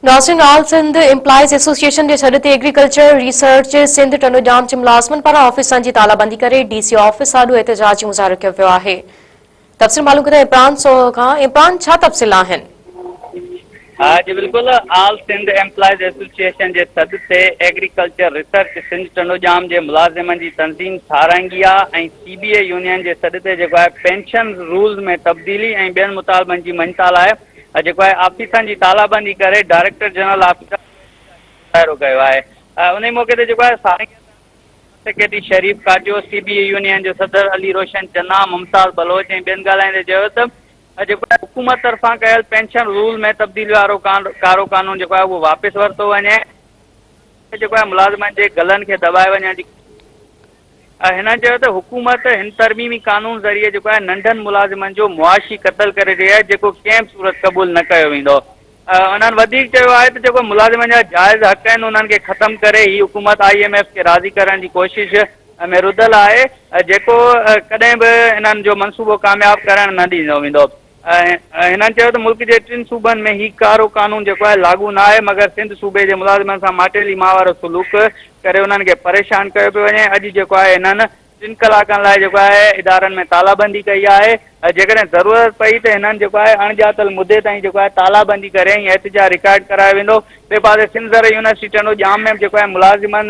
ناظرين آل Sindh employees association جي سڏ تي ايگريڪلچر ريسرچ سنڌ ٽنڊوڄام جي ملازمن پاران آفيسن جي تالابندي ڪري ڊي سي آفيس آڏو احتجاجي مظاهرو ڪيو ويو آهي تفصيل معلوم ڪندا عمران سوهو کان عمران ڇا تفصيل آهن؟ ها جي بلڪل آل سنڌ ايمپلائيز ايسوسيئيشن جي سڏ تي ايگريڪلچر ريسرچ سنڌ ٽنڊوڄام جي ملازمن جي تنظيم Sarangia ۽ C B A union جي سڏ تي جيڪو آهي پينشن رولز ۾ تبديلي ۽ ٻين مطالبن جي مڃتا لاء جيڪو آهي آفيسن جي تالابندي ڪري ڊائريڪٽر جنرل آفيس مظاهرو ڪيو آهي انهي موقعي تي جيڪو آهي Sarangia secretary Sharif Kachio, C B A union جو صدر علي روشن چنا، ممتاز بلوچ ۽ ٻين ڳالهائيندي چيو ته جيڪو آهي حڪومت طرفان ڪيل پينشن رول ۾ تبديلي وارو ڪارو قانون جيڪو آهي اهو واپس ورتو وڃي جيڪو آهي ملازمن جي گلن کي دٻائي وڃڻ جي هنن چيو ته حڪومت هن ترميمي قانون ذريعي جيڪو آهي ننڍن ملازمن جو معاشي قتل ڪري رهي آهي جيڪو ڪنهن به صورت قبول نه ڪيو ويندو. انهن وڌيڪ چيو آهي ته جيڪو ملازمن جا جائز حق آهن انهن کي ختم ڪري هي حڪومت I M F کي راضي ڪرڻ جي ڪوشش ۾ رڌل آهي جيڪو ڪڏهن به انهن جو منصوبو ڪامياب ڪرڻ نه ڏنو ويندو. هنن چيو ته ملڪ جي ٽن صوبن ۾ هي ڪارو قانون جيڪو آهي لاڳو نه آهي مگر سنڌ صوبي جي ملازمن سان ماٽيلي ماء وارو سلوڪ ڪري انهن کي پريشان ڪيو پيو وڃي اڄ جيڪو آهي هنن ٽن ڪلاڪن لاء جيڪو آهي ادارن ۾ تالا بندي ڪئي آهي جيڪڏهن ضرورت پئي ته هنن جيڪو آهي اڻڄاتل مدي تائين جيڪو آهي تالا بندي ڪري ۽ احتجاج رڪارڊ ڪرايو ويندو ٻئي پاسي سنڌ زرعي يونيورسٽي ٽنڊو ڄام ۾ به جيڪو آهي ملازمن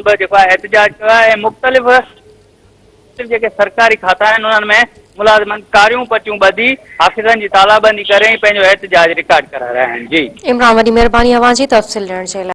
به جيڪو آهي احتجاج ڪيو آهي ۽ مختلف صرف جيڪي سرڪاري کاتا آهن انهن ۾ ملازمن ڪاريون پٽيون ٻڌي آفيسن جي تالابندي ڪري ۽ پنهنجو احتجاج رڪارڊ ڪرائي رهيا آهن. جي. عمران وڏي مهرباني اوهان جي تفصيل ڏيڻ جي لاء.